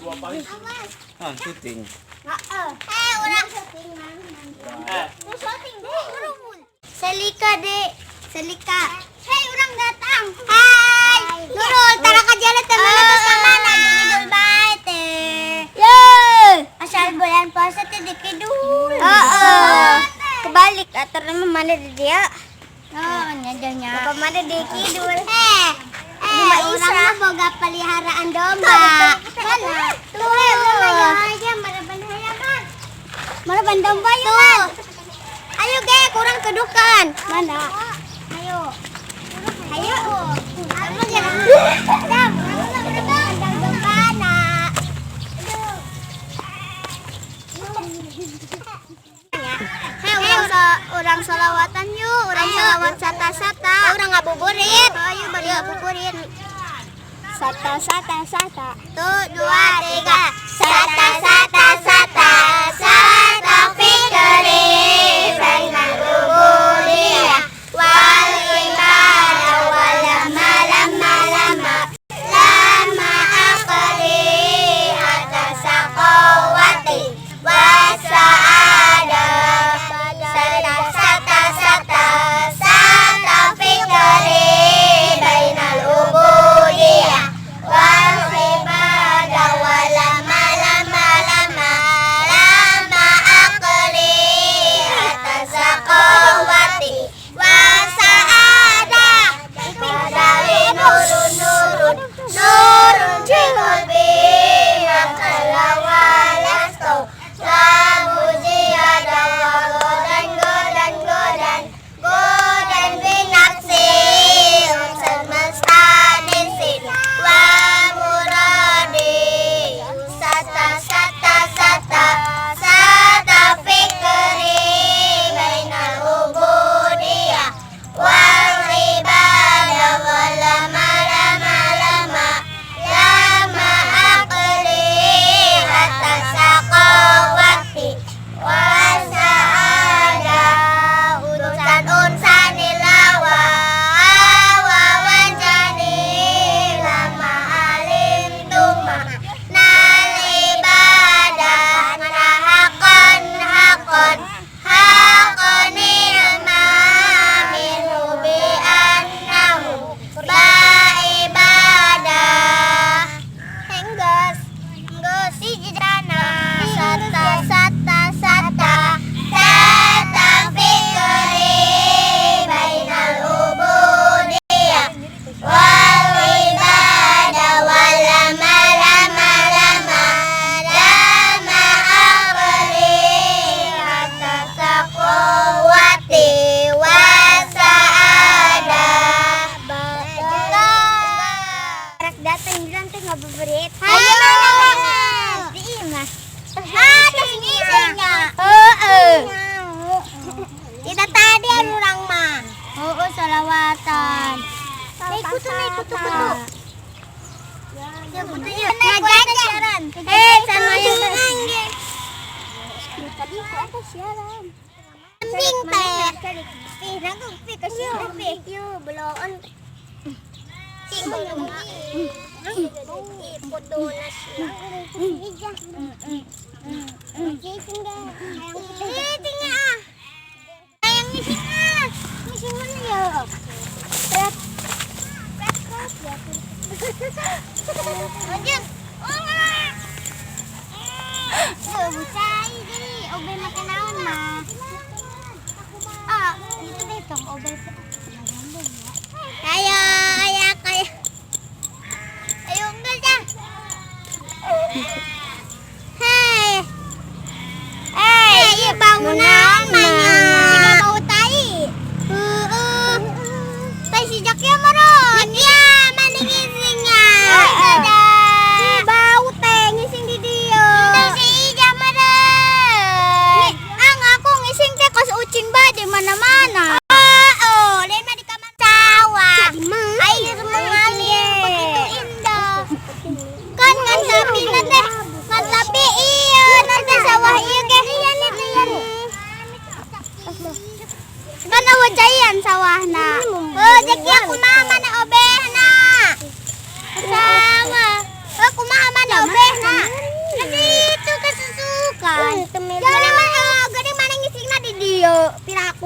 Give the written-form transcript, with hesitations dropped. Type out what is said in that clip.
Ah, syuting. Heeh. Eh, urang syuting mang. Tuh syuting deh. Selika deh. Selika. Hei, urang datang. Hai. Nurul, tara ka jalan teh mana terus ka mana? Di kidul bae teh. Ye. Asal bulan puasa teh di kidul. Heeh. Kebalik atur mah mana di dia. Oh, nya. Bapak mana di kidul. Eh, eh, urang mah boga peliharaan domba. Mana? Tuh, urang mah aja mana hayang. Mana ban domba yuk. Ayo ge, kurang kedukan. Mana? Ayo. Ayo. Apa ya? Dam, kandang domba na. Hei, urang solawatan yuk, urang solawat sata-sata. Urang ngabuburit. Ayo bari ngabuburit. Sata sata sata. Tuh, dua, tiga. Sata sata sata. Sata fikri. Bainal ubudiyah wal ibadah wal lama lama lama lama aqli hatta saqawati wasa'ada sata sata sata sata fikri bainal ubudiyah wal ibadah wal lama lama lama lama aqli hatta saqawati wasa'ada dari nurun nurun nurun fi qalbi makala walasto Samujiada godan godan godan godan binafsi semestanisin wa muradi sata sata sata sata fikri bainal ubudiyah wal ibadah wal lama lama lama lama aqli hatta saqawati wasa'ada utusan unsanilawa awa wanjani lama alim tuma nal ibadah hakon hakon hakon ilma minhu bi annahu ba ibadah. Enggeus, enggeus hiji dana. Sata sata sata sata fikri bainal ubudiyah wal ibadah wal lama lama lama lama aqli hatta saqawati wasa'ada. Rak datang bilang teh ngabuburit. Ayo. Di imah. Ah, terus ngisingnya. Heeh. Tidak tadi anu urang mah. Heeh, solawatan. Naik kutu, naik kutu, kutu. Ya kutu ya. Ngajajan. Eh, sama yang tadi kok ada siaran. Kambing teh. Ih, nanggung pi kasih pi. Yo, beloon. Foto na siya. Eh, tingnan ah. Ayang ngising ah. Ngising mana ya? Pret. Pret pret ya. Anjir. Oh nga. Oh, busay di. Obay makanaon ma. Ah, dito dito. Obay pa. Ayo, ayo, ayo. Ayo, enggak ya. Hei. Hei, iya bangunan mah. Siga bau tai. Heeh. Tai si Jakia maron. Iya, mana ngisingnya. Dadah. Bau teh ngising di dieu. Itu si Ija meren. Ah, aku ngising teh kos ucing bae di mana-mana. Oh, lain mah di kamar sawah. Air mengalir begitu indah. Kan ngan tapi nanti ngan tapi iya nanti sawah iya ge. Iya nih, iya nih.